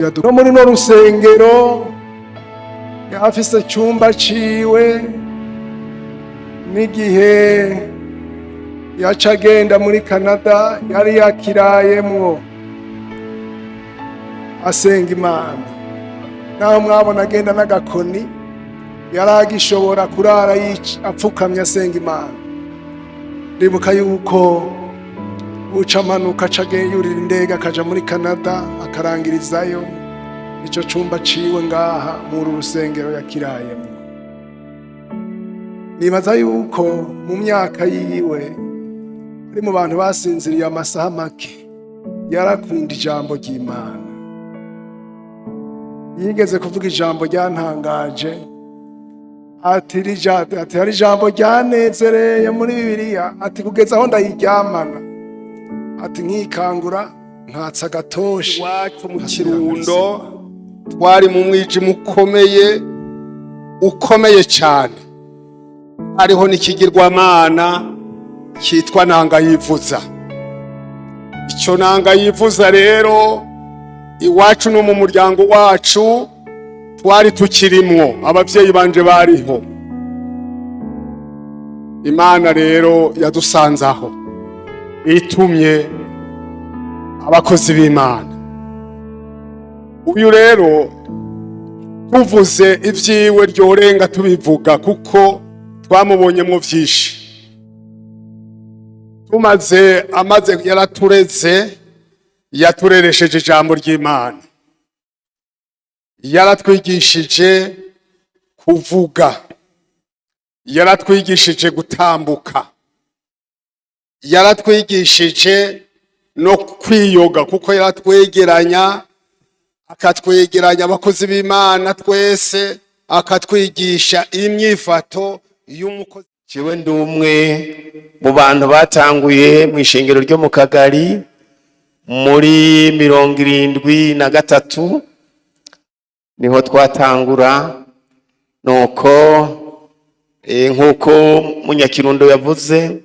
No muri no rusengero yafise icyumba ciwe, n'igihe yaca agenda muri Canada yari yakirayemwo asenga Imana. Naho mwabona agenda n'agakoni, yari agishobora kurara apfukamye asenga Imana. Ndibuka yuko uca amanuka, aca yurira indege, akaja muri Canada, akarangirizayo. Ico cumba ciwe ngaha muri uru rusengero yakirayemwo. Nibaza yuko mu myaka yiwe ari mu bantu basinziriye amasaha make. Yarakunda ijambo ry'Imana. Yigeze kuvuga ijambo ryantangaje, ati hari ijambo ryanezereye muri Bibiliya, ati kugeza aho ndayiryamana, ati nkikangura nkatsa agatoshi. Iwacu mu Kirundo twari mu mwijima ukomeye, ukomeye cyane. Hariho n'ikigirwamana cyitwa Nanga Yivuza. Icyo Nanga Yivuza rero, iwacu no mu muryango wacu twari tukirimwo, ababyeyi banje bariho. Imana rero yadusanze aho, itumye abakozi b'Imana. Uyu rero tuvuze ibyiwe ryorenga tubivuga, kuko twamubonyemo byinshi. Tumaze amaze yaratureze, yatureresheje ijambo ry'Imana, yaratwigishije kuvuga, yaratwigishije gutambuka, yaratwigishije no kwiyoga, kuko yaratwegeranya, akatwegeranya abakozi b'Imana twese, akatwigisha imyifato y'umukozi. Jewe ndi umwe mu bantu batanguye mu ishengero ryo mu Kagari muri 73, niho twatangura. Nuko nk'uko Munyakirundo yavuze,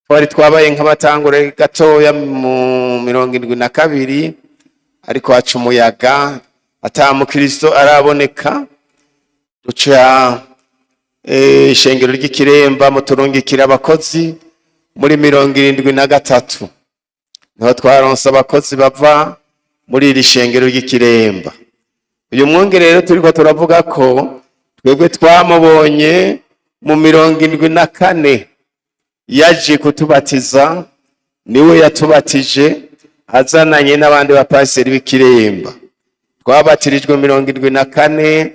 twari twabaye nk'abatangure gatoya mu 72, ariko haca umuyaga, ata mukristo araboneka. Duca ishengero ry'Ikiremba muturungikira abakozi muri 73, niho twaronse abakozi bava muri iri shengero ry'Ikiremba. Uyu mwungere rero turiko turavuga ko twebwe twamubonye mu 74, yaje kutubatiza. Niwe yatubatije azananye n'abandi bapasiteri b'Ikiremba. Twabatirijwe 74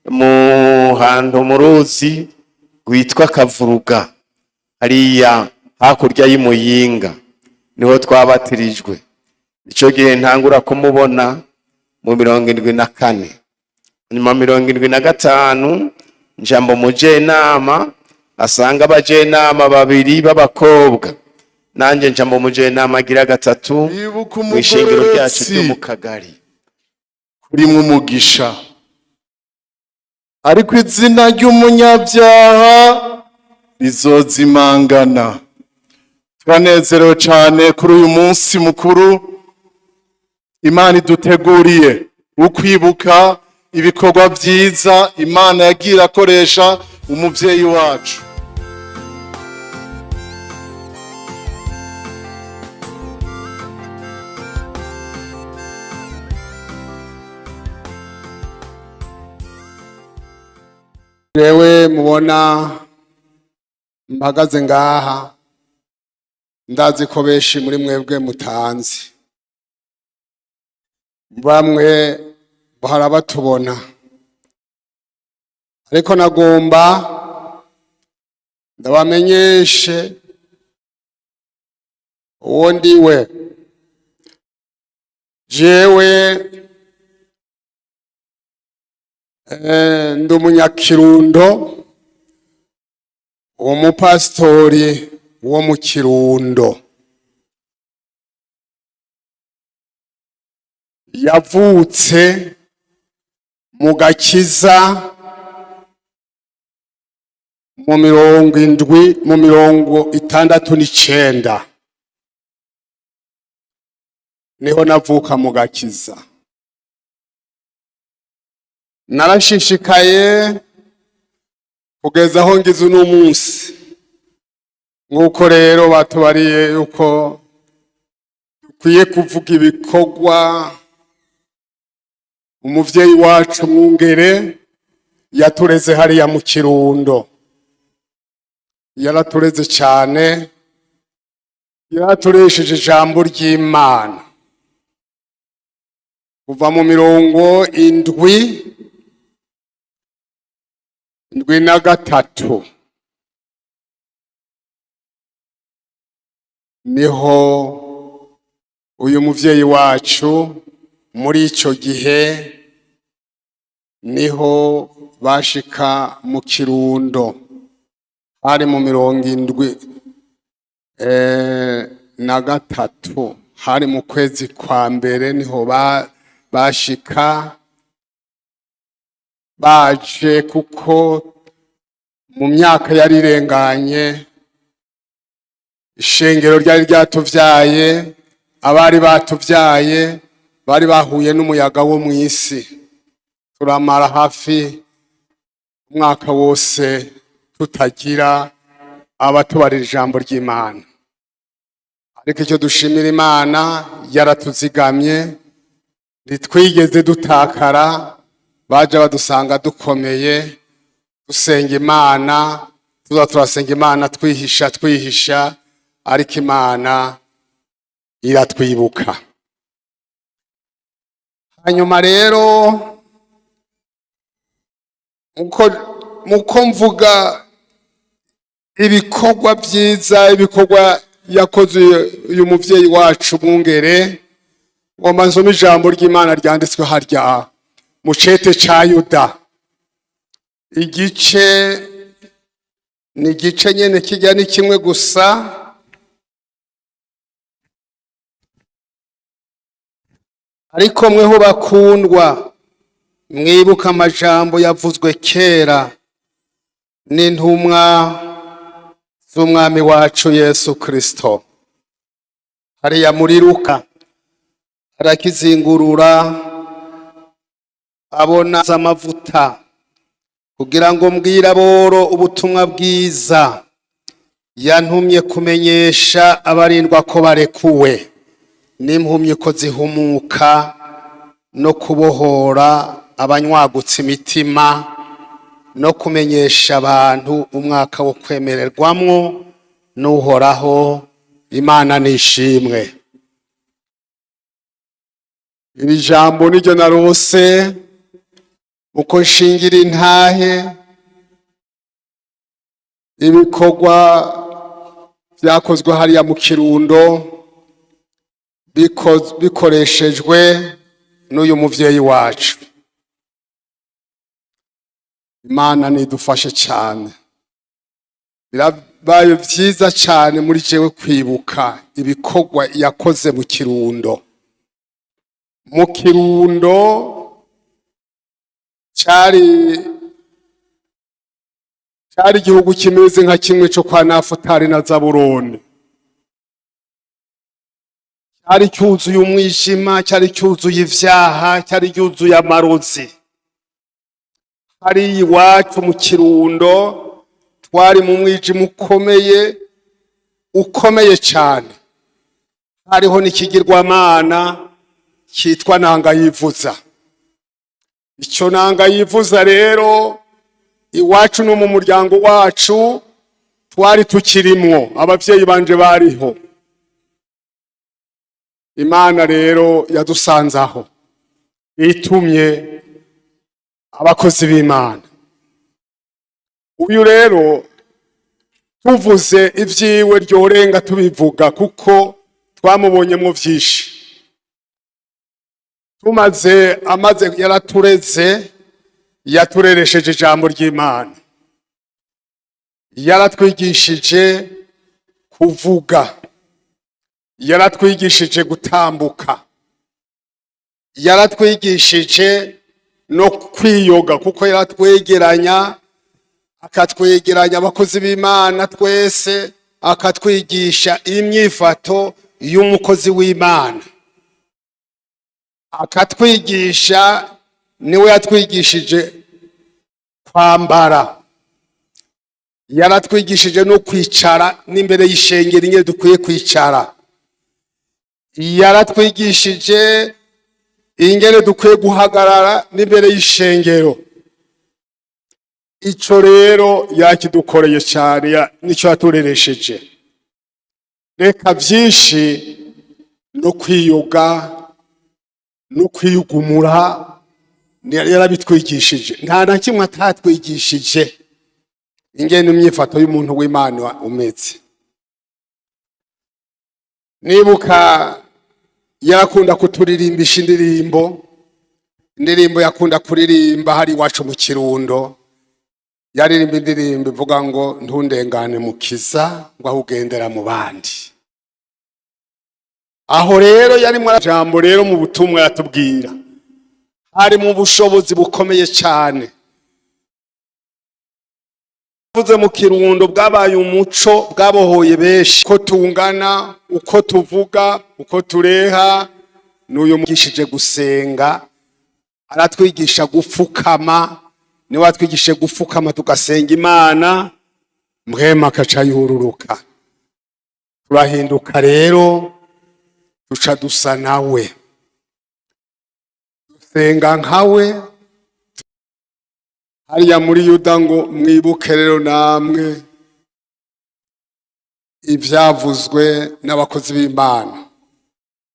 mu hantu mu ruzi rwitwa Kavuruga, hariya hakurya y'Imuyinga, niho twabatirijwe. Ico gihe ntangura kumubona mu 74. Nyuma 75 njambo mujenama, asanga abajenama babiri b'abakobwa, nanje njambo mujenama agira gatatu Ibuka mw'ishengero ryacu ryo umugororotsi mu Kagari. Kurimwo umugisha, ariko izina ry'umunyabyaha rizozimangana. Turanezerewe cyane kuri uyu munsi mukuru Imana iduteguriye wo kwibuka ibikorwa byiza Imana yagiye irakoresha umuvyeyi wacu. Rewe mubona mpagaze ngaha, ndazi ko benshi muri mwebwe mutanzi, bamwe bahora batubona, ariko nagomba ndabamenyeshe uwo ndiwe. Jewe ndi umunyakirundo, umupasitori wo mu Kirundo yavutse mu gakiza mu 70, mu 69 niho navuka mu gakiza. Narashishikaye kugeza aho ngize uno munsi. Nk'uko rero batubariye yuko dukwiye kuvuga ibikorwa umuvyeyi wacu Mwungere yatureze hariya mu Kirundo. Yaratureze cyane, yaraturesheje ijambo ry'Imana kuva mu 73 niho uyu muvyeyi wacu muri ico gihe niho bashika mu Kirundo. Hari mu 73, hari mu kwezi kwa mbere, niho bashika baje, kuko mu myaka yari irenganye ishengero ryari ryatuvyaye, abari batuvyaye bari bahuye n'umuyaga wo mw'isi. Turamara hafi umwaka wose tutagira abatubarira ijambo ry'Imana. Ariko icyo dushimira Imana, yaratuzigamye, ntitwigeze dutakara. Baje badusanga dukomeye, dusenga Imana, tuza turasenga Imana twihisha twihisha, ariko Imana iratwibuka. Hanyuma rero muko mvuga ibikorwa byiza, ibikorwa yakoze uyu muvyeyi wacu Mwungere, ngomba nsome ijambo ry'Imana ryanditswe harya mu cete ca Yuda. Igice ni igice nyene kijya ni kimwe gusa. Ariko mweho bakundwa, mwibuka amajambo yavuzwe kera n'intumwa z'Umwami wacu Yesu Kristo. Hariya muri Luka arakizingurura, abona amavuta kugira ngo mbwire aboro ubutumwa bwiza, yantumye kumenyesha abarindwa ko barekuwe, n'impumyi ko zihumuka, no kubohora abanywagutse imitima, no kumenyesha abantu umwaka wo kwemererwamwo n'Uhoraho. Imana nishimwe. Iri jambo niryo narose uko nshingira intahe ibikorwa byakozwe hariya mu Kirundo bikoreshejwe n'uyu muvyeyi wacu. Imana nidufashe cyane. Birabaye vyiza cyane muri jewe kwibuka ibikorwa yakoze mu Kirundo. Mu Kirundo cari igihugu kimeze nka kimwe co kwa Nafutali na Zaburoni. Cyari cyuzuye umwijima, cyari cyuzuye ivyaha, cyari cyuzuye amarozi. Hariya iwacu mu Kirundo twari mu mwijima ukomeye, ukomeye cyane. Hariho n'ikigirwamana cyitwa Ntangayivuza. Icyo Ntangayivuza rero, iwacu no mu muryango wacu twari tukirimwo, abavyeyi banje bariho. Imana rero yadusanze aho, itumye abakozi b'Imana. Uyu rero tuvuze ivyiwe ryorenga tubivuga, kuko twamubonyemwo vyinshi. Tumaze amaze yaratureze, yatureresheje ijambo ry'Imana, yaratwigishije kuvuga, yaratwigishije gutambuka, yaratwigishije no kwiyoga, kuko yaratwegeranya, akatwegeranya abakozi b'Imana twese, akatwigisha imyifato y'umukozi w'Imana, akatwigisha Niwe yatwigishije kwambara, yaratwigishije no kwicara n'imbere y'ishengero ingene dukwiye kwicara, yaratwigishije ingene dukwiye guhagarara n'imbere y'ishengero. Ico rero yakidukoreye cyane, nico yatureresheje. Reka byinshi no kwiyoga no kwiyugumura yarabitwigishije. Nta na kimwe atatwigishije ingene imyifato y'umuntu w'Imana umeze. Nibuka yarakunda kuturirimbisha indirimbo. Indirimbo yakunda kuririmba hari iwacu mu Kirundo, yaririmba indirimbo ivuga ngo: "Ntundengane Mukiza, ngo aho ugendera mu bandi." Aho rero yari jambo rero mu butumwa yatubwira hari mu bushobozi bukomeye cyane. Vuze mu Kirundo bwabaye umuco, bwabohoye benshi. Uko tungana, uko tuvuga, uko tureha, n'uyu mugishije gusenga, aratwigisha gupfukama. Niwe watwigishije gupfukama tugasenga Imana, mwema akaca yururuka. Turahinduka rero, duca dusa nawe, dusenga nkawe. Hariya muri Yuda ngo: "Mwibuke rero namwe ibyavuzwe n'abakozi b'Imana."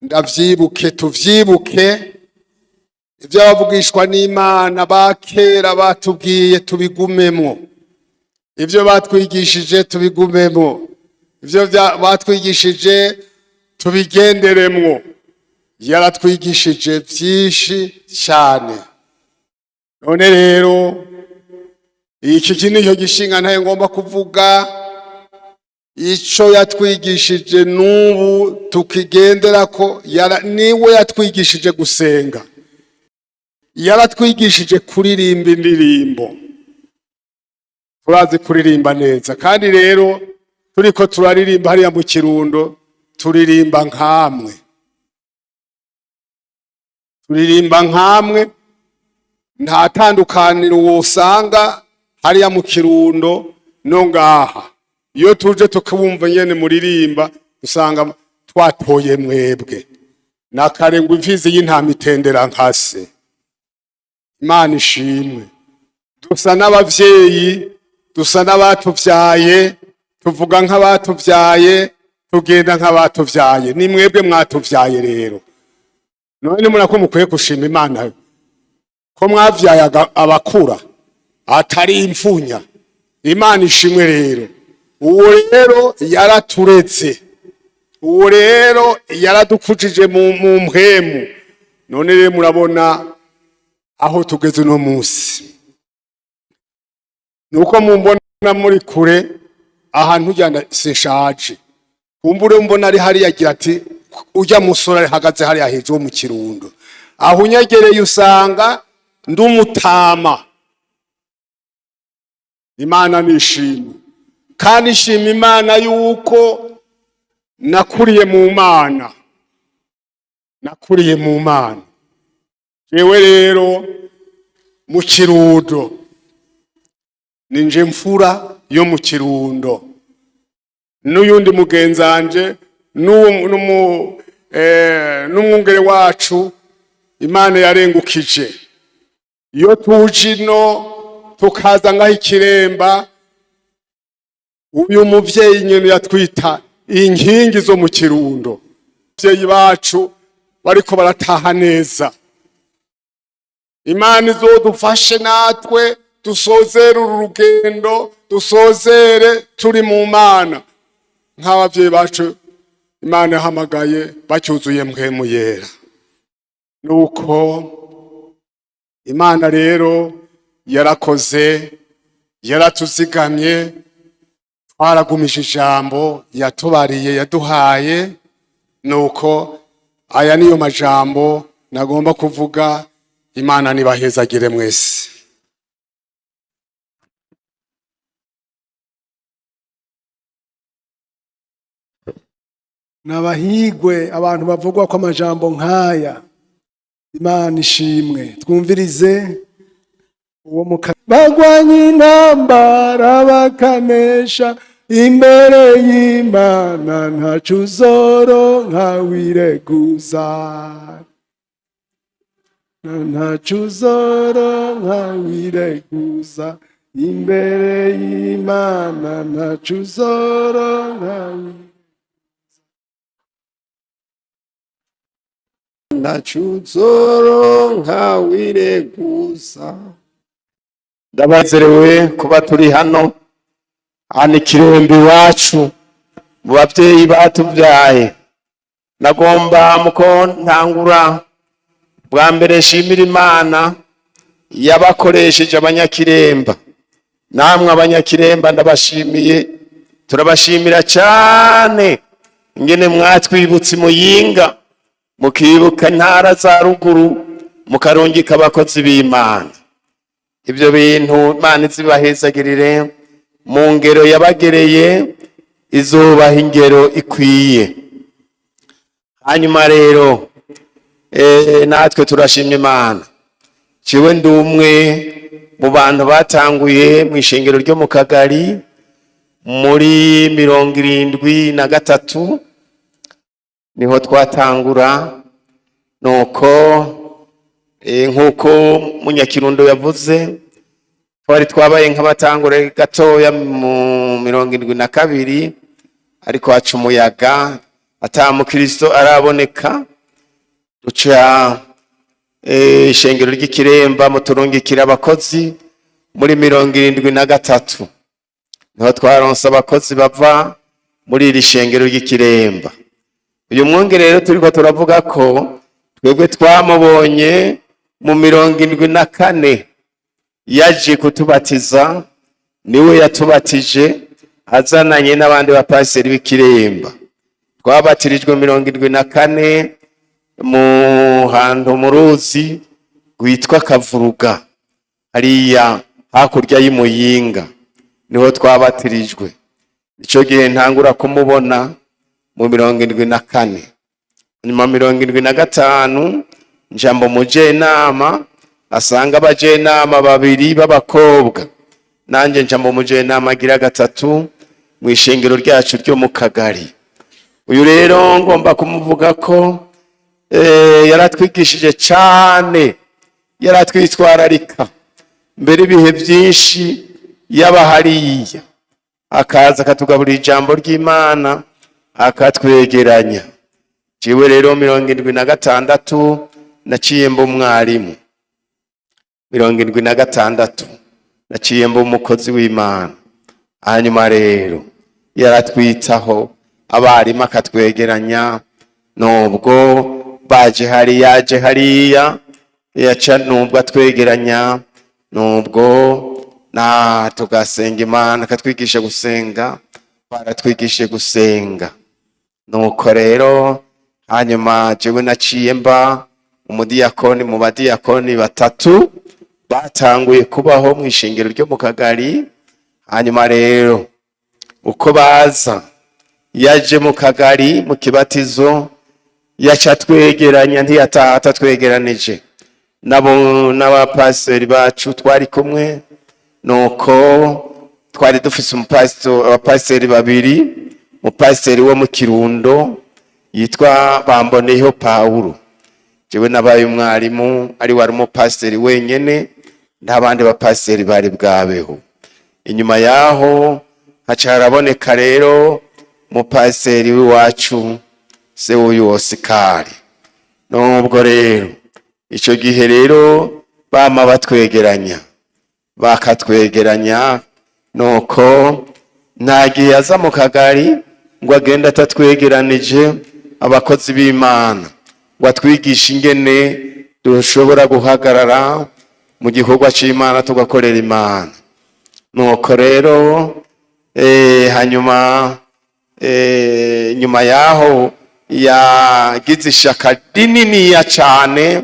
Ndavyibuke, tuvyibuke ibyo abavugishwa n'Imana ba kera batubwiye, tubigumemwo. Ibyo batwigishije tubigumemwo, ibyo batwigishije tubigenderemwo. Yaratwigishije byinshi cyane. None rero iki nicyo gishinga ntayo ngomba kuvuga. Ico yatwigishije n'ubu tukigendera ko niwe yatwigishije gusenga, yaratwigishije kuririmba indirimbo. Turazi kuririmba neza, kandi rero turiko turaririmba hariya mu Kirundo, turirimba nkamwe, turirimba nkamwe. Nta tandukaniro wosanga hariya mu Kirundo no ngaha. Iyo tuje tukabumva nyene muririmba, usanga twatoye mwebwe. Nakare ngo imfizi y'intama itendera nkase. Imana ishimwe. Dusa n'abavyeyi, dusa n'abatuvyaye, tuvuga nk'abatuvyaye, tugenda nk'abatuvyaye. Ni mwebwe mwatuvyaye rero. None murako mukwiye gushima Imana ko mwavyaye abakura atari imfunya. Imana ishimwe rero. Uwo rero yaraturetse, uwo rero yaradukujije mu mpwemu. None rero murabona aho tugeze uno munsi. Nuko mumbona muri kure ahantu ujyana, sinshaje. Kumbure mbona ari hariya agira ati: "Ujya musore ahagaze hariya hejuru wo mu Kirundo." Aho unyegereye usanga ndi umutama. Imana nishimwe, kandi ishima Imana yuko nakuriye mu Mana, nakuriye mu Mana. Jewe rero mu Kirundo ninje mfura yo mu Kirundo, n'uyundi mugenzanje n'umwungere wacu Imana yarengukije. Iyo tuje ino tukaza ngaho ikiremba, uyu muvyeyi nyene yatwita inkingi zo mu Kirundo. Abavyeyi bacu bariko barataha neza. Imana izodufashe natwe dusozere uru rugendo, dusozere turi mu Mana nk'abavyeyi bacu Imana yahamagaye bacyuzuye mpwemu yera. Nuko Imana rero yarakoze, yaratuzigamye, twaragumije ijambo yatubariye, yaduhaye. Nuko aya niyo majambo nagomba kuvuga. Imana nibahezagire mwese. Nabahigwe abantu bavugwa ko amajambo nk'aya. Imana ishimwe. Twumvirize uwo muka bagwanye intambara bakanesha imbere y'Imana, ntaco uzoronka wireguza, ntaco uzoronka wireguza imbere y'Imana, ntaco uzoronka. Ntaco uzoronka wireguza. Ndabazerewe kuba turi hano hano ikirembe iwacu mu babyeyi batubyaye. Nagomba muko ntangura bwa mbere nshimira Imana yabakoresheje abanyakiremba. Namwe abanyakiremba ndabashimiye, turabashimira cyane ingene mwatwibutse Muyinga, mukibuka intara za ruguru, mukarungika abakozi b'Imana. Ibyo bintu Imana izibahezagirire mu ngero yabagereye, izubaha ingero ikwiye. Hanyuma rero natwe turashimye Imana. Jewe ndi umwe mu bantu batanguye mu ishengero ryo mu Kagari muri 73, niho twatangura. Nuko nk'uko Munyakirundo yavuze, twari twabaye nk'abatangure gatoya mu 72, ariko haca umuyaga ata mukristo araboneka, duca ishengero ry'Ikiremba muturungikira abakozi muri 73, niho twaronse abakozi bava muri iri shengero ry'Ikiremba. Uyu mwungere rero turiko turavuga ko twebwe twamubonye mu 74, yaje kutubatiza, niwe yatubatije azananye n'abandi bapasiteri b'Ikiremba. Twabatirijwe 74 mu hantu mu ruzi rwitwa Kavuruga, hariya hakurya y'Imuyinga, niho twabatirijwe. Ico gihe ntangura kumubona mu 74. Nyuma 75 njambo mujenama, asanga abajenama babiri b'abakobwa, nanje njambo mujenama agira gatatu mu ishengero ryacu ryo mu Kagari. Uyu rero ngomba kumuvuga ko yaratwigishije cane, yaratwitwararika mbere ibihe byinshi yaba hariya, akaza akatugaburira ijambo ry'Imana, akatwegeranya. Jewe rero 76 naciye mba umwarimu, 76 naciye mba umukozi w'Imana. Hanyuma rero yaratwitaho, abarimu akatwegeranya, nubwo baje hariya, yaje hariya yaca, nubwo atwegeranya, nubwo na tugasenga Imana, akatwigisha gusenga, baratwigishije gusenga. Nuko rero hanyuma jewe naciye mba umudiyakoni mu badiyakoni batatu batanguye kubaho mu ishengero ryo mu Kagari. Hanyuma rero uko baza, yaje mu Kagari mu kibatizo, yaca twegeranya, ntiyataha atatwegeranije nabo n'abapasiteri bacu twari kumwe. Nuko twari dufise abapasiteri babiri, umupasiteri wo mu Kirundo yitwa Bamboneyeho Pawulo. Jewe nabaye umwarimu, ari wari umupasiteri wenyene, nta bandi bapasiteri bari bwabeho. Inyuma yaho haca haraboneka rero umupasiteri w'iwacu, se w'uyu Osikari. Nubwo rero ico gihe rero bama batwegeranya, bakatwegeranya, nuko nta gihe aza mu Kagari ngo agende atatwegeranije abakozi b'Imana, ngo atwigishe ingene dushobora guhagarara mu gikorwa c'Imana, tugakorera Imana. Nuko rero hanyuma nyuma yaho yagize ishaka rininiya cane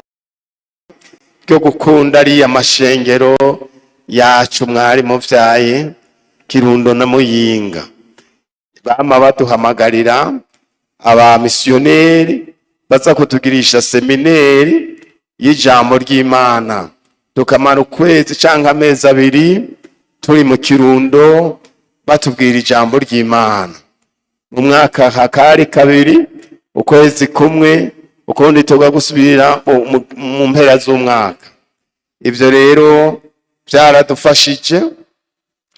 ryo gukunda ariya mashengero yacu mwari muvyaye, Kirundo na Muyinga. Bama baduhamagarira abamisiyoneri baza kutugirisha semineri. y'ijambo ry'Imana, tukamara ukwezi cyangwa amezi 2 turi mu Kirundo batubwira ijambo ry'Imana. Mu mwaka hakari kabiri, ukwezi kumwe, ukundi tuga gusubira mu mpera z'umwaka. Ibyo rero byaradufashije.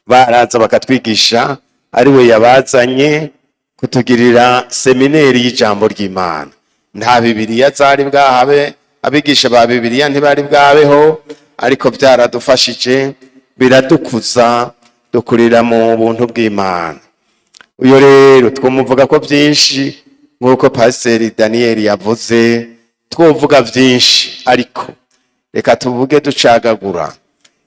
Baraza bakatwigisha, ari we yabazanye kutugirira séminaire y'ijambo ry'Imana. Nta Bibiliya zari bwahabe, abigisha ba Bibiliya ntibari bwabeho, ariko byaradufashije, biradukuza, dukurira mu buntu bw'Imana. Uyo rero twumuvuga ko byinshi, nk'uko Pasiteri Daniyeli yavuze, twovuga byinshi, ariko reka tuvuge ducagagura.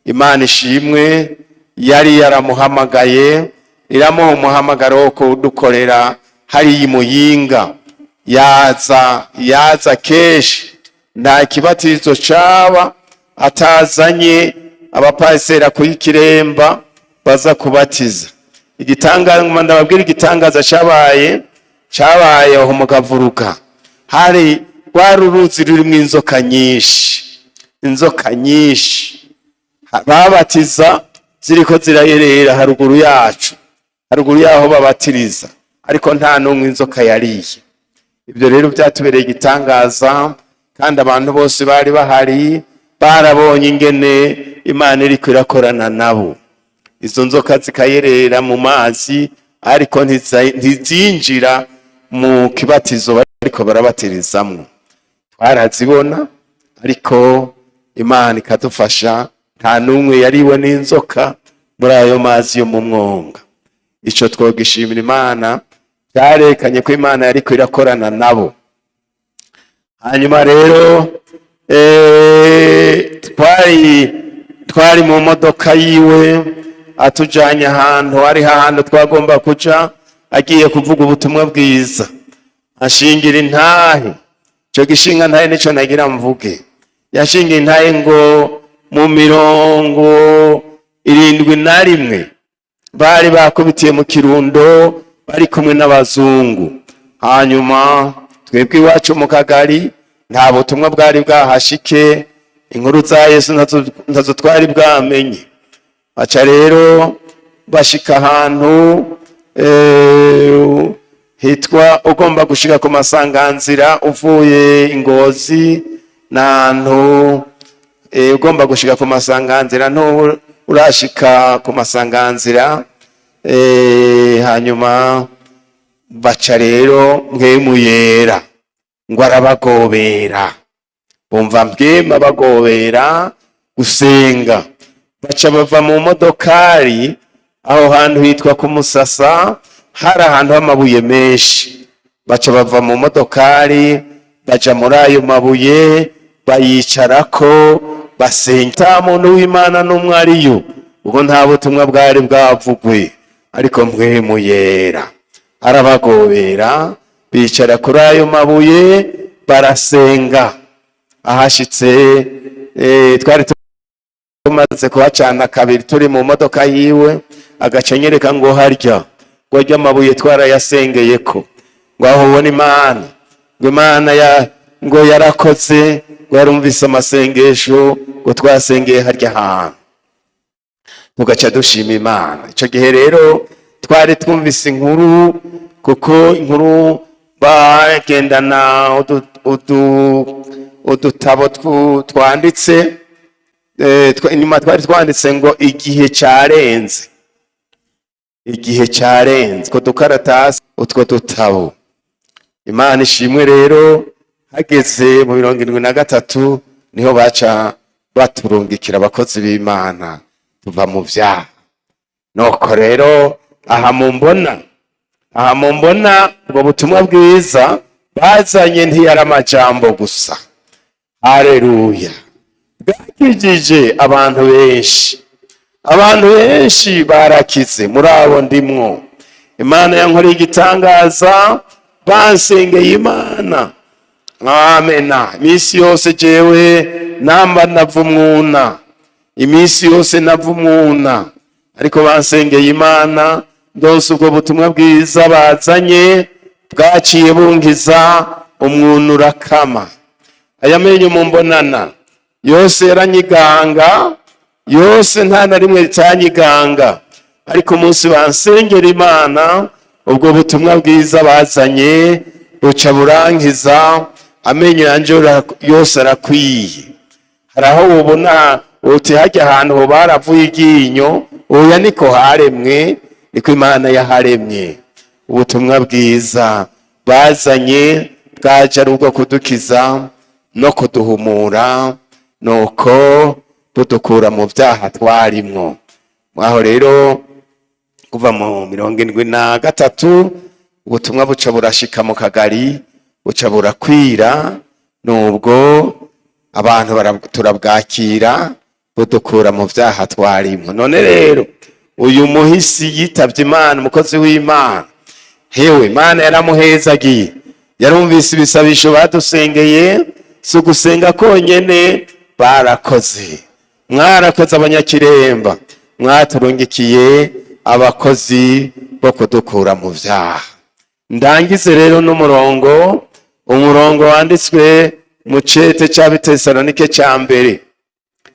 Imana ishimwe, yari yaramuhamagaye, iramuha umuhamagaro wo kudukorera hariya i Muyinga. Yaza, yaza kenshi. Nta kibatizo caba atazanye abapasiteri akuye ikiremba baza kubatiza. Igitangaza, ndababwira igitangaza cyabaye aho mu Kavuruka. Hari rwari uruzi rurimo inzoka nyinshi, inzoka nyinshi. Babatiza ziriko zirayerera haruguru yacu, haruguru yaho babatiriza, ariko nta n'umwe inzoka yariye. Ibyo rero byatubereye igitangaza, kandi abantu bose bari bahari barabonye ingene Imana iriko irakorana nabo. Izo nzoka zikayerera mu mazi, ariko ntizinjira mu kibatizo bariko barabatirizamwo. Twarazibona, ariko Imana ikadufasha, nta n'umwe yariwe n'inzoka muri ayo mazi yo mu mwonga. Ico twogishimira Imana, byarekanye ko Imana yariko irakorana nabo. Hanyuma rero twari mu modoka yiwe, atujanye ahantu, ari ahantu twagomba kuja, agiye kuvuga ubutumwa bwiza, ashingira intahe. Ico gishinga ntahe nico nagira mvuge. Yashingira intahe ngo mu 71 bari bakubitiye mu Kirundo, bari kumwe n'abazungu. Hanyuma twebwe iwacu mu Kagari nta butumwa bwari bwahashike, inkuru za Yesu ntazo twari bwamenye. Baca rero bashika ahantu hitwa, ugomba gushika ku Masanganzira uvuye Ingozi, n'ahantu ugomba gushika ku Masanganzira, ntu urashika ku Masanganzira. Hanyuma baca rero Mpwemu Yera ngo arabagobera, bumva Mpwemu abagobera gusenga, baca bava mu modokari. Aho hantu hitwa ku Musasa, hari ahantu h'amabuye menshi. Baca bava mu modokari, baja muri ayo mabuye, bayicarako, basenga. Nta muntu w'Imana n'umwe ariyo, ubwo nta butumwa bwari bwavugwe, ariko Mpwemu Yera arabagobera, bicara kuri ayo mabuye, barasenga. Ahashitse twari tumaze kuhacana kabiri turi mu modoka yiwe, agaca anyereka ngo harya, ngo arya amabuye twarayasengeyeko, ngo aho ubona Imana, ngo Imana ya ngo yarakoze, ngo yarumvise amasengesho, ngo twasengeye harya hantu. Tugaca dushima Imana. Icyo gihe rero twari twumvise inkuru, kuko inkuru bagendana udutabo twanditse inyuma, twari twanditse ngo "Igihe cyarenze, igihe cyarenze", utwo dukaratasi, utwo dutabo. Imana ishimwe rero, hageze mu 73 niho baca baturungikira abakozi b'Imana, tuva mu vyaha. Nuko rero aha mumbona, ubwo butumwa bwiza bazanye ntiyari amajambo gusa. Hareruya! Bwakijije abantu benshi, abantu benshi barakize. Muri abo ndimwo. Imana yankoreye igitangaza, bansengeye Imana, amena. Iminsi yose jewe namba navumwuna, iminsi yose navumwuna, ariko bansengeye Imana, ndose ubwo butumwa bwiza bazanye, bwaciye bungiza, umwuna urakama. Aya menyo mumbonana yose yaranyiganga yose, nta na rimwe ritanyiganga. Ariko umunsi bansengera Imana, ubwo butumwa bwiza bazanye buca burankiza, amenyo yanje yose arakwiye. Hari aho ubona uti hajya ahantu ho baravuye iryinyo. Oya, niko haremwe, niko Imana yaharemye. Ubutumwa bwiza bazanye bwaje ari ubwo kudukiza no kuduhumura, nuko budukura mu byaha twarimwo. Aho rero kuva mu 73 ubutumwa buca burashika mu kagari, buca burakwira, nubwo abantu turabwakira, budukura mu byaha twarimwo. None rero uyu muhisi yitavye Imana, umukozi w'Imana, hewe, Imana yaramuhezagiye, yarumvise ibisabisho badusengeye. Si ugusenga konyene, barakoze, mwarakoze abanyakiremba, mwaturungikiye abakozi bo kudukura mu vyaha. Ndangize rero n'umurongo, umurongo wanditswe mu cete c'Abitesalonike ca mbere.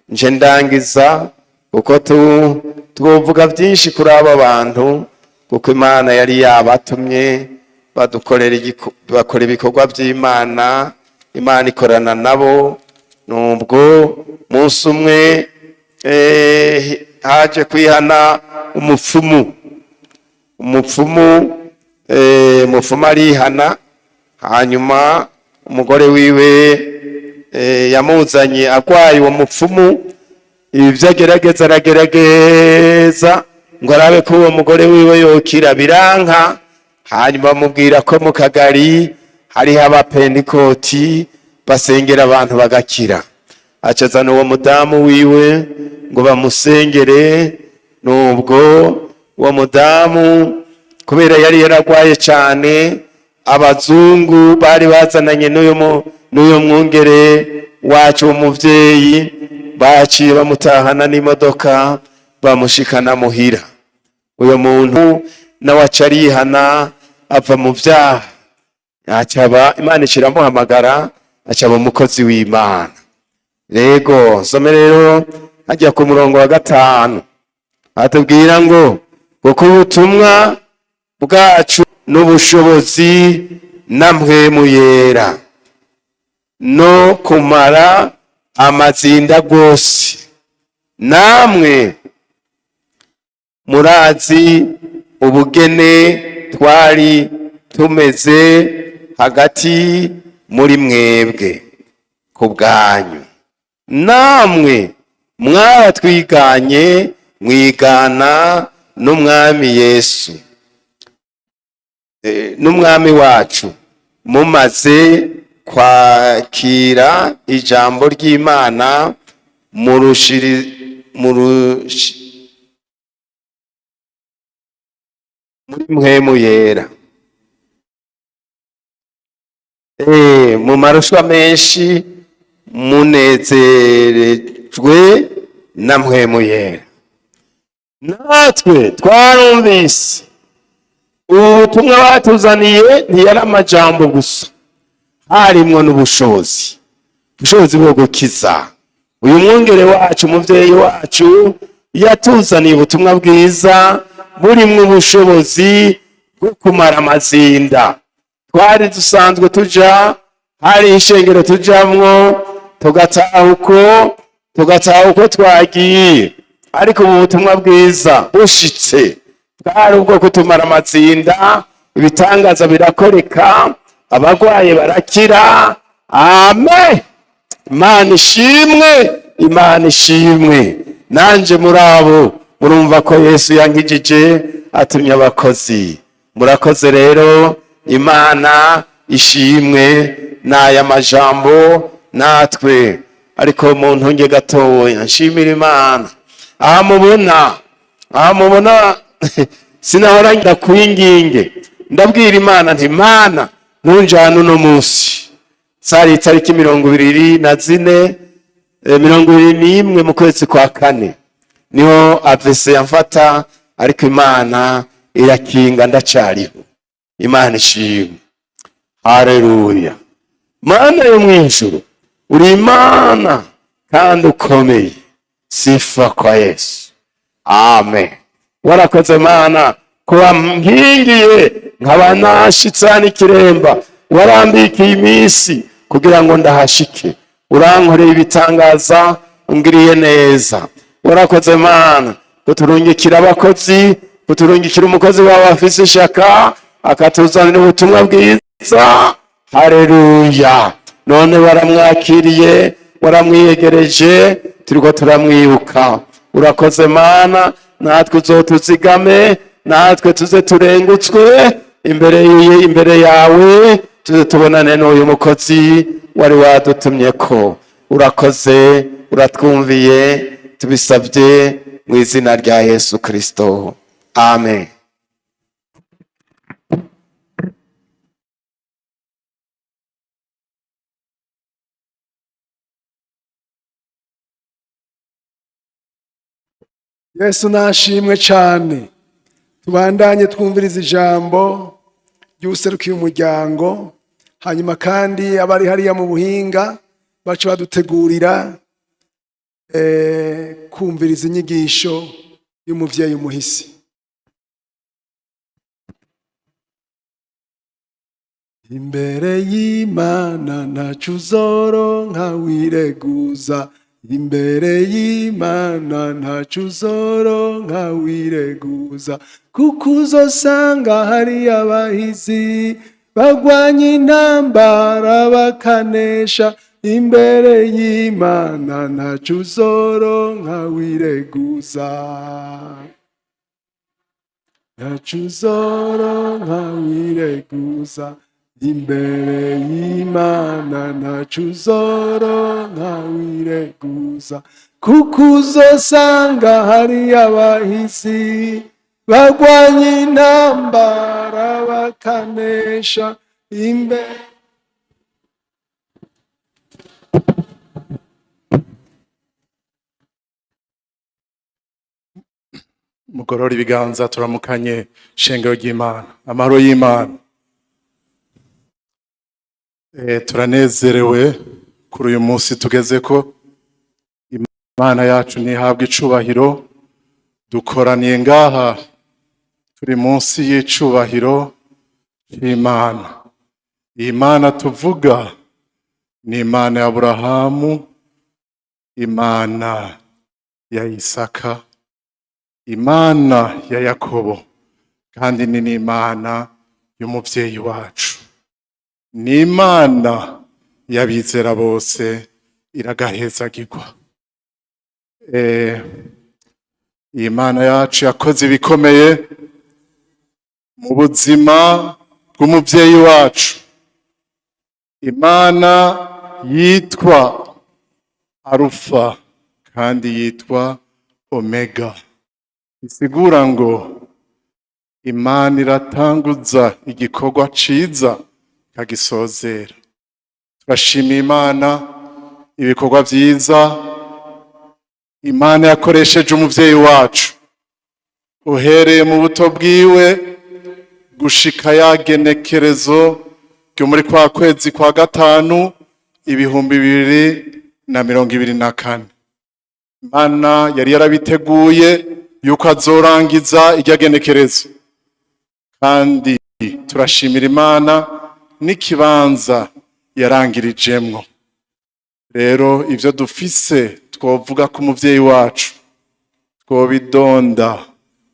Nje ndangiza kuko twovuga byinshi kuri aba bantu, kuko Imana yari yabatumye badukorera, bakora ibikorwa by'Imana, Imana ikorana nabo. Nubwo munsi umwe haje kwihana umupfumu, umupfumu arihana, hanyuma umugore wiwe yamuzanye agwaye. Uwo mupfumu ibyo agerageza, aragerageza ngo arabe ko uwo mugore wiwe yokira, biranka. Hanyuma bamubwira ko mu kagari hariho abapentikoti basengera abantu bagakira. Acazana uwo mudamu wiwe ngo bamusengere. Nubwo uwo mudamu kubera yari yaragwaye cyane, abazungu bari bazananye n'uyu mwungere wacu w'umuvyeyi baciye bamutahana n'imodoka, bamushikana muhira. Uyo muntu nawe aca arihana, ava mu vyaha, acaba Imana iciramuhamagara, acaba umukozi w'Imana. Rego nsome rero hajya ku murongo wa 5, atubwira ngo kuko ubutumwa bwacu n'ubushobozi na Mpwemu Yera no kumara amazinda rwose, namwe murazi ubugene twari tumeze hagati muri mwebwe ku bwanyu, namwe mwaratwiganye, mwigana n'Umwami Yesu, n'Umwami wacu, mumaze kwakira ijambo ry'Imana murushiri muri Mpwemu Yera, mu marushwa menshi munezerejwe na Mpwemu Yera. Natwe twarumvise ubutumwa batuzaniye, ntiyari amajambo gusa, harimwo n'ubushobozi, ubushobozi bwo gukiza. Uyu mwungere wacu, umuvyeyi wacu, yatuzaniye ubutumwa bwiza burimwo ubushobozi bwo kumara amazinda. Twari dusanzwe tuja, hari ishengero tujamwo, tugataha uko twagiye. Ariko ubu butumwa bwiza bushitse, bwari ubwo kutumara amazinda, ibitangaza birakoreka, abagwaye barakira. Amen, Imana ishimwe, Imana ishimwe. Nanje muri abo murumva ko Yesu yankijije, atumye abakozi. Murakoze rero, Imana ishimwe. N'aya majambo natwe, ariko mu ntunge gatoya nshimira Imana. Aha mubona sinahora ndakwinginge, ndabwira Imana nti: "Mana, ntunjane uno munsi." Zari itariki 24, 21 mu kwezi kwa kane niho AVC yamfata, ariko Imana irakinga, ndacariho. Imana ishimwe, haleluya. Mana yo mw'ijuru. Uri Imana kandi ukomeye. Sifa kwa Yesu, amen. Warakoze Mana kuba nkingiye nkaba nashitse hano ikiremba. Warambikiye iminsi kugira ngo ndahashike. Urankoreye ibitangaza, ungiriye neza. Warakoze Mana kuturungikira abakozi, kuturungikira umukozi wawe afise ishaka, akatuzanira ubutumwa bwiza. Haleluya! None waramwakiriye, waramwiyegereje, turiko turamwibuka. Urakoze Mana, natwe uzotuzigame, natwe tuze turengutswe imbere yawe, tuze tubonane n'uyu mukozi wari wadutumye ko. Urakoze, uratwumviye, tubisabye mu izina rya Yesu Kristo, amen. Yesu nashimwe cyane. Tubandanye twumviriza ijambo ry'userukiye umuryango, hanyuma kandi abari hariya mu buhinga baca badutegurira kumviriza inyigisho y'umuvyeyi umuhisi. Imbere y'Imana ntaco uzoronka wireguza. Imbere y'Imana ntaco uzoronka wireguza, kuko uzosanga hari abahizi bagwanya intambara bakanesha. Imbere y'Imana ntaco uzoronka wireguza, ntaco uzoronka wireguza. Imbere y'Imana ntaco uzoronka wireguza, kuko uzosanga hari abahizi bagwanya intambara bakanesha. Imbere Mugorora ibiganza, turamukanye. Shengero ry'Imana, amahoro y'Imana. Turanezerewe kuri uyu munsi tugeze ko Imana yacu ntihabwa icubahiro. Dukoraniye ngaha turi munsi y'icubahiro c'Imana. Iyi Mana tuvuga ni Imana ya Aburahamu, Imana ya Isaka, Imana ya Yakobo, kandi ni n'Imana y'umuvyeyi wacu, ni Imana y'abizera bose. Iragahezagirwa. Iyi Mana yacu yakoze ibikomeye mu buzima bw'umuvyeyi wacu. Imana yitwa Arufa kandi yitwa Omega, bisigura ngo Imana iratanguza igikorwa ciza ikagisozera. Turashimiye Imana ibikorwa vyiza Imana yakoresheje umuvyeyi wacu, uhereye mu buto bwiwe gushika yagenekerezo ryo muri kwa kwezi kwa gatanu 2024. Imana yari yarabiteguye yuko azorangiza irya genekerezo, kandi turashimira Imana n'ikibanza yarangirijemwo. Rero ivyo dufise twovuga ko umuvyeyi wacu twobidonda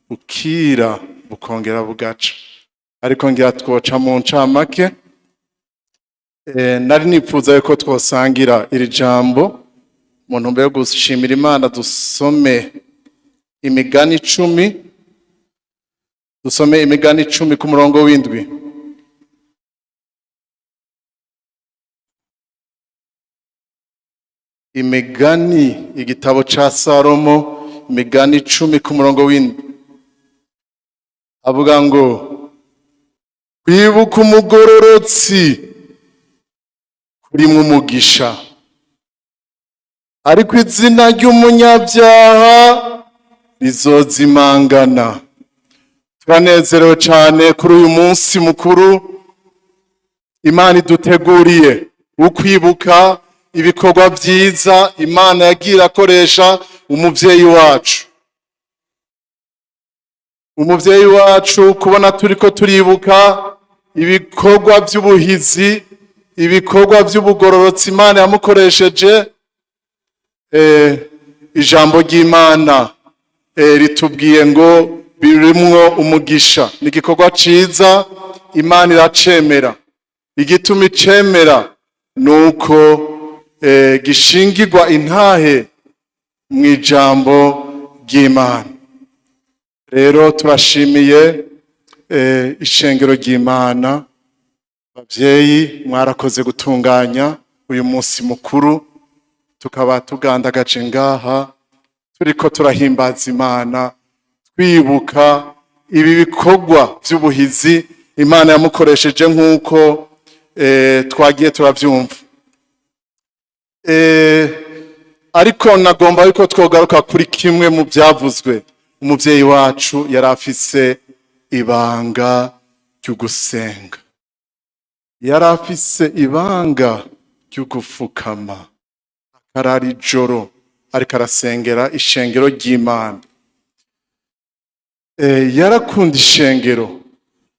bukira bukongera bugaca, ariko ngira twoca mu ncamake. Nari nipfuza yuko twosangira iri jambo mu ntumbero yo gushimira Imana. Dusome Imigani 10, dusome Imigani 10 ku murongo w'indwi. Imigani, igitabo ca Salomo, Imigani 10 ku murongo w'indwi, avuga ngo: "Kwibuka umugororotsi kurimwo umugisha, ariko izina ry'umunyabyaha rizozimangana." Turanezerewe cane kuri uyu munsi mukuru Imana iduteguriye wo kwibuka ibikorwa vyiza Imana yagiye irakoresha umuvyeyi wacu. Umuvyeyi wacu, kubona turiko turibuka ibikorwa vy'ubuhizi, ibikorwa vy'ubugororotsi Imana yamukoresheje, ijambo ry'Imana ritubwiye ngo birimwo umugisha. Ni igikorwa ciza, Imana iracemera. Igituma icemera nuko gishingirwa intahe mu ijambo ry'Imana. Rero turashimiye ishengero ry'Imana. Bavyeyi, mwarakoze gutunganya uyu munsi mukuru, tukaba tugandagaje ngaha turiko turahimbaza Imana, twibuka ibi bikorwa vy'ubuhizi Imana yamukoresheje, nk'uko twagiye turavyumva. Ariko nagomba yuko twogaruka kuri kimwe mu byavuzwe. Umuvyeyi wacu yari afise ibanga ry'ugusenga, yari afise ibanga ry'ugufukama, akarara ijoro ariko arasengera ishengero ry'Imana. Yarakunda ishengero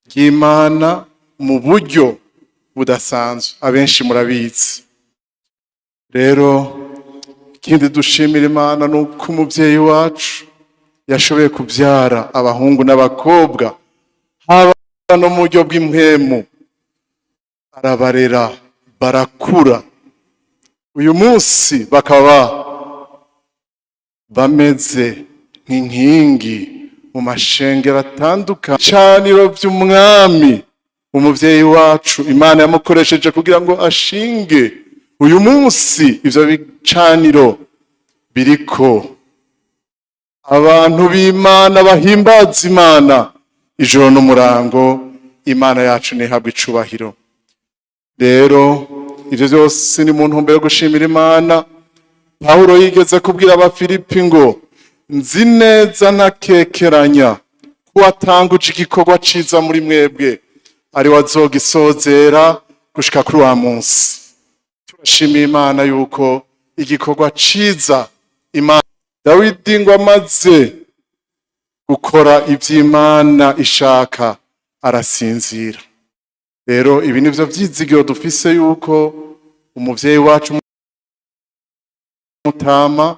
ry'Imana mu buryo budasanzwe, abenshi murabizi. Rero ikindi dushimira Imana ni uko umuvyeyi wacu yashoboye kuvyara abahungu n'abakobwa, haba no mu buryo bw'impwemu, arabarera barakura, uyu munsi bakaba bameze nk'inkingi mu mashengero atandukanye, ibicaniro vy'umwami. Umuvyeyi wacu Imana yamukoresheje kugira ngo ashinge uyu munsi ivyo bicaniro biriko abantu b'Imana bahimbaza Imana ijoro n'umurango. Imana yacu ntihabwe icubahiro. Rero ivyo vyose ni mu ntumbero yo gushimira Imana. Pawulo yigeze kubwira Abafilipi ngo: "Nzi neza ntakekeranya ko watanguje igikorwa ciza muri mwebwe ari wazogisozera gushika kuri wa munsi." Turashimiye Imana yuko igikorwa ciza Imana. Dawidi ngo amaze gukora ivy'Imana ishaka arasinzira. Rero ibi nivyo vyizigiro dufise, yuko umuvyeyi wacu mutama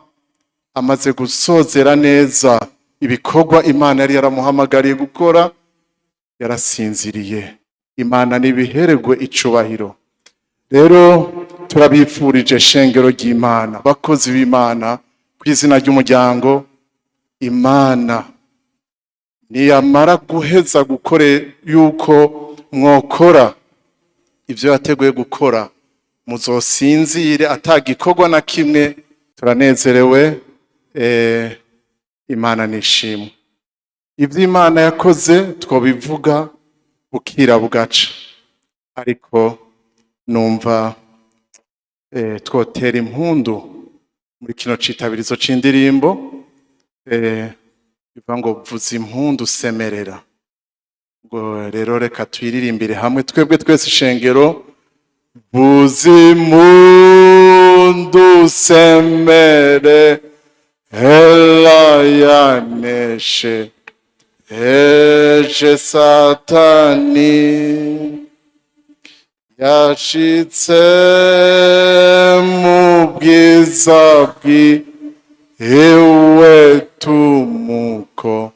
amaze gusozera neza ibikorwa Imana yari yaramuhamagariye gukora, yarasinziriye. Imana nibiheregwe icubahiro. Rero turabifurije, shengero ry'Imana, bakozi b'Imana, ku izina ry'umuryango, Imana niyamara guheza gukore yuko mwokora ivyo yateguye gukora, muzosinzire atagikorwa na kimwe. Turanezerewe, Imana nishimwe. Ivyo Imana yakoze twobivuga bukira bugaca, ariko numva twotera impundu muri kino citabirizo c'indirimbo bivuga ngo "Vuza impundu semerera". Ngo rero reka tuyiririmbire hamwe twebwe twese ishengero: Vuza impundu semere hela, yaneshe eje Satani, yashitse mu bwiza bwiwe, tumuko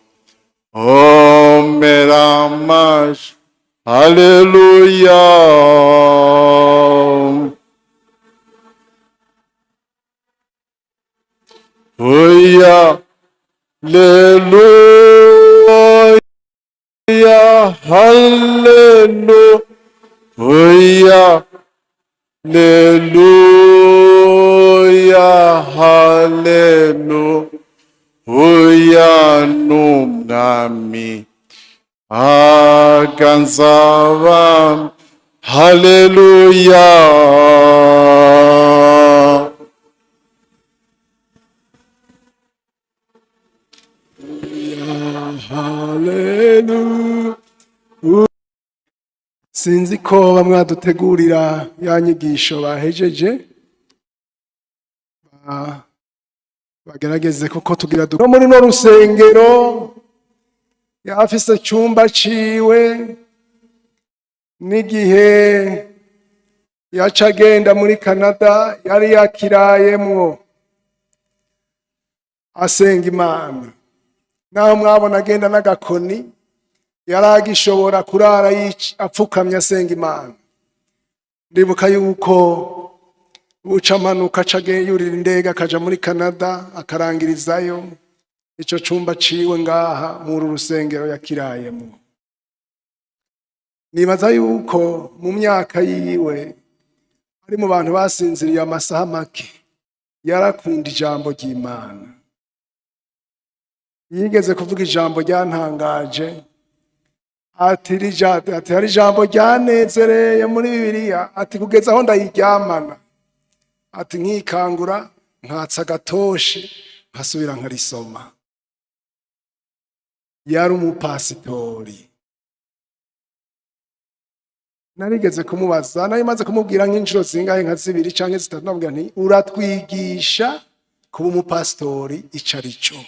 omera amashi, haleluya. Oya, haleluya, haleluya, haleluya, haleluya, n'umwami aganzaba, haleluya. Haleluya. Sinzi ko bamwe badutegurira ya nyigisho bahejeje. Ah, bagerageze kuko tugira no muri no rusengero yafise icyumba ciwe, n'igihe yaca agenda muri Canada yari yakirayemwo asenga Imana. Naho mwabona agenda n'agakoni, yari agishobora kurara apfukamye asenga Imana. Ndibuka yuko buca amanuka, aca yurira indege akaja muri Canada, akarangirizayo. Ico cumba ciwe ngaha muri uru rusengero yakirayemwo. Nibaza yuko mu myaka yiwe ari mu bantu basinziriye amasaha make. Yarakunda ijambo ry'Imana. Yigeze kuvuga ijambo ryantangaje, ati ati hari ijambo ryanezereye muri Bibiliya, ati kugeza aho ndayiryamana, ati nkikangura nkatsa agatoshi nkasubira nkarisoma. Yari umupasitori. Narigeze kumubaza, nari maze kumubwira nk'inshuro zingahe, nka zibiri canke zitatu, namubwira nti: "Uratwigisha kuba umupasitori ico ari cyo?"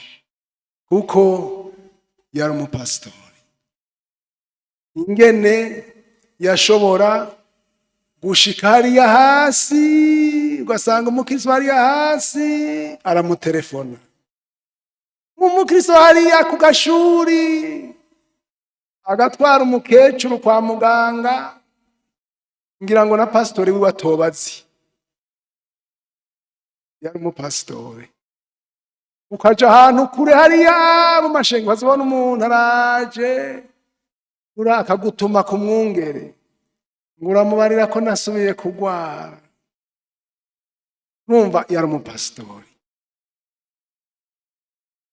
Kuko yari umupasitori. Ingene yashobora gushika hariya hasi, ugasanga umukristo hariya hasi aramutelefona, umukristo hariya ku gashuri agatwara umukecuru kwa muganga, ngira ngo na pasitori wiwe atobazi. Yari umupasitori. Ukaja ahantu kure hariya mu mashengo, ukazibona umuntu araje uri akagutuma ku mwungere ngo uramubarira ko nasubiye kugwara. Urumva yari umupasitori.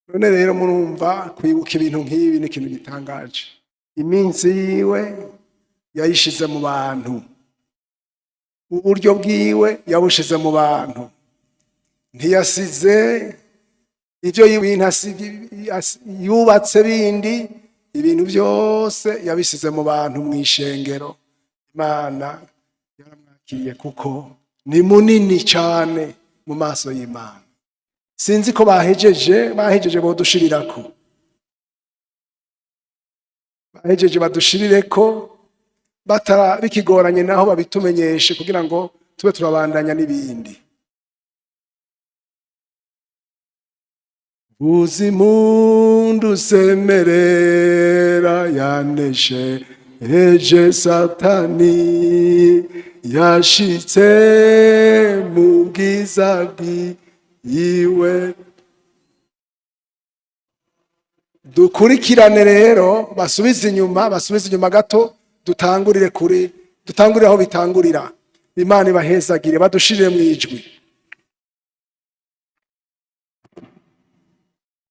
None rero murumva, kwibuka ibintu nk'ibi ni ikintu gitangaje. Iminsi yiwe yayishize mu bantu, uburyo bwiwe yabushize mu bantu, ntiyasize ibyo ibintu yubatse bindi. Ibintu byose yabisize mu bantu, mu ishengero. Imana yaramwakiriye kuko ni munini cyane mu maso y'Imana. Sinzi ko bahejeje. Bahejeje bodushirirako, bahejeje badushirireko, batara bikigoranye naho babitumenyeshe kugira ngo tube turabandanya n'ibindi. Vuza impundu, semerera, yaneshe eje Satani, yashitse mu bwiza bwiwe. Dukurikirane rero, basubize inyuma, basubize inyuma gato, dutangurire kuri, dutangurire aho bitangurira. Imana ibahezagire, badushirire mu ijwi.